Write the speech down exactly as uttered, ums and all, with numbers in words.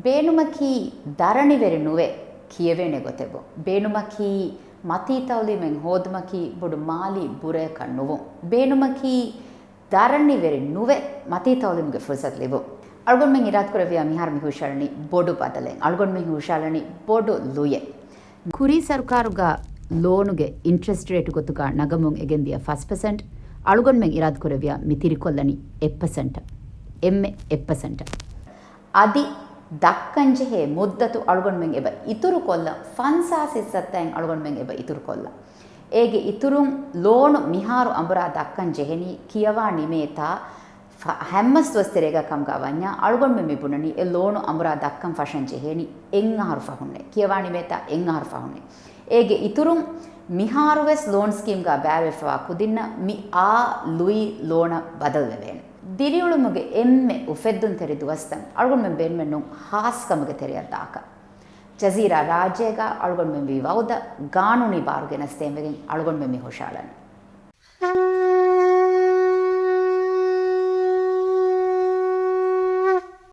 ބޭނުމަކީ ދަރަނިވެރި ނުވެ ކިޔެވޭނެ ގޮތެއް ވުން. ބޭނުމަކީ މަތީ ތައުލީމެއް ހޯދުމަކީ ބޮޑު މާލީ ބުރަޔަކަށް ނުވުން. ބޭނުމަކީ ދަރަނިވެރި ނުވެ މަތީ ތައުލީމުގެ ފުރުސަތު ލިބުން. އަޅުގަނޑުމެން އިރާދަކުރެއްވިޔާ މިހާރު މި ހުށައަޅަނީ ބޮޑު ބަދަލެއް. އަޅުގަނޑުމެން ހުށައަޅަނީ ބޮޑު ލުޔެއް. ކުރީ ސަރުކާރުގަ ލޯނުގެ އިންޓްރެސްޓް ރޭޓު ގޮތުގަ ނަގަމުން އެގެންދިޔަ ފަސް ޕަސެންޓް، އަޅުގަނޑުމެން އިރާދަކުރެއްވިޔާ މި ތިރިކޮށްލަނީ އެއް ޕަސެންޓަށް. އެންމެ އެއް ޕަސެންޓަށް. އަދި ދައްކަންޖެހޭ މުއްދަތު އަޅުގަނޑުމެން އެބަ އިތުރުކޮށްލަން، ފަންސާސް ހިއްސަތައް އަޅުގަނޑުމެން އެބަ އިތުރުކޮށްލަން. އޭގެ އިތުރުން ލޯނު މިހާރު އަނބުރާ ދައްކަން ޖެހެނީ ކިޔަވާ ނިމޭތާ ފަ-، ހަމަސް ދުވަސް ތެރޭގަ ކަމުގަ ވަންޏާ އަޅުގަނޑުމެން މި ބުނަނީ އެ ލޯނު އަނބުރާ ދައްކަން ފަށަން ޖެހޭނީ އެއް އަހަރު ފަހުންނޭ. ކިޔަވާ ނިމޭތާ އެއް އަހަރު ފަހުންނޭ. އޭގެ އިތުރުން މިހާރުވެސް ލޯން ސްކީމްގަ ބައިވެފަވާ ކުދިންނަށް މި އާ ލުއި ލޯނަށް ބަދަލުވެވޭނެ. ދިރިއުޅުމުގެ އެންމެ އުފެއްދުންތެރި ދުވަސްތައް އަޅުގަނޑުމެން ބޭނުމެއް ނޫން، ހާސްކަމުގެ ތެރެއަށް ދާކަށް. ޖަޒީރާ ރާއްޖޭގަ އަޅުގަނޑުމެން ވީ ވައުދަށް ގާނޫނީ ބާރު ގެނެސްދޭންވެގެން އަޅުގަނޑުމެން މި ހުށައަޅަނީ.